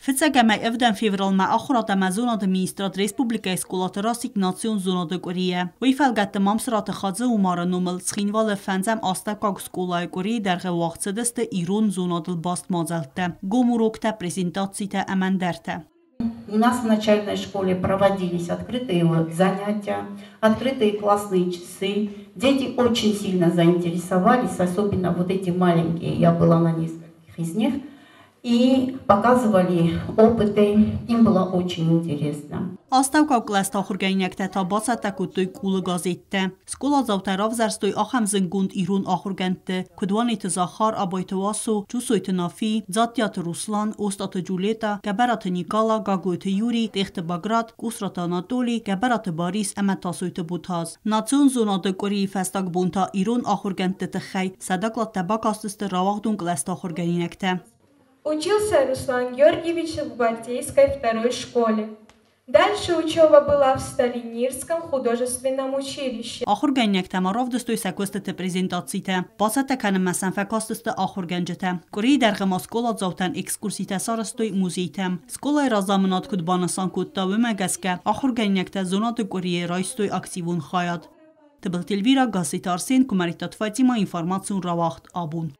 Фыццаг ӕмӕ 7 февралмӕ Ахуырад ӕмӕ зонады министрад республикӕйы скъолаты расидт национ зонады къуырийӕ. Уый фӕлгӕтты Мамсыраты Хадзы-Умары номыл Цхинвалы фӕндзӕм астӕуккаг скъолайы къуырийы дӕргъы уагъд цыдысты ирон зонадыл баст мадзӕлттӕ, гом уроктӕ, презентацитӕ ӕмӕ ӕндӕртӕ. У нас в начальной школе проводились открытые занятия, открытые классные часы. Дети очень сильно заинтересовались, особенно вот эти маленькие. Я была на нескольких из них. И показывали опыты, им было очень интересно. Астӕуккаг кълӕсты ахуыргӕнинӕгтӕ та бацӕттӕ кодтой къулы газеттӕ. Скъоладзаутӕ равзӕрстой ахӕм зындгонд ирон ахуыргӕндты, куыд Уанеты Захар, Абайты Уасо, Джусойты Нафи, Дзаттиаты Руслан, Остъаты Джульетӕ, Гӕбӕраты Никъала, Гаглойты Юри, Тъехты Баграт, Къусраты Анатоли, Гӕбӕраты Барис ӕмӕ Тасойты Ботаз. Национ зонады къуырийы фӕстаг бон та ирон ахуыргӕндты тыххӕй сӕ докладтӕ бакастысты рауагъдон кълӕсты ахуыргӕнинӕгтӕ. Учился Руслан Георгиевич в Гвардейской второй школе. Дальше учеба была в Сталинирском художественном училище. Ахуыргӕнинӕгтӕ ма равдыстой сӕ куыстыты презентацитӕ. Бацӕттӕ кӕнынмӕ сӕм фӕкастысты ахуыргӕнджытӕ. Къуырийы дӕргъы ма скъоладзаутӕн экскурситӕ сарӕзтой музейтӕм. Скъолайы разамынад куыд банысан кодта, уымӕ гӕсгӕ ахуыргӕнинӕгтӕ зонады къуырийы райстой активон хайад. Тыбылты Эльвира, Гасситы Арсен, Куымӕридтаты Фатимӕ, информацион рауагъд «Абон».